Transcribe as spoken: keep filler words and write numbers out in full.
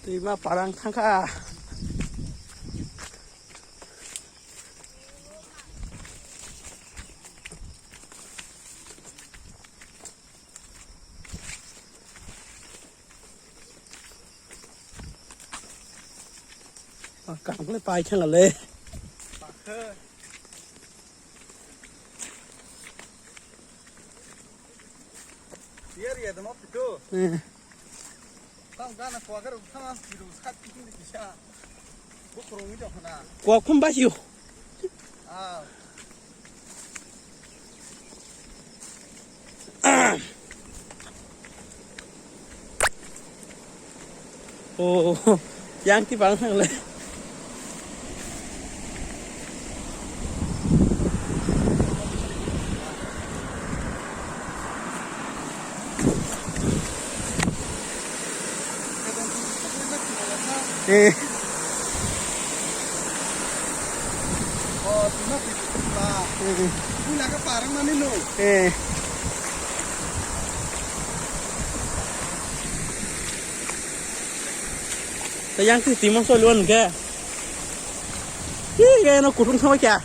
Twima parang thangkha. Kangkle pai thangale. Yer ya dama pitu. Eh. Tam gana kuagar utama piru sat pitu ni kisa. Bukrung ni jokna. Kua khum basio. Ah. Oh, yang ti bang thang le. Eh. Oh, tuna pitu pula. Eh. Pula ka parang mani lo. Eh. Yang ti timo so luan ke. Ih, kayak no kutung sama kya?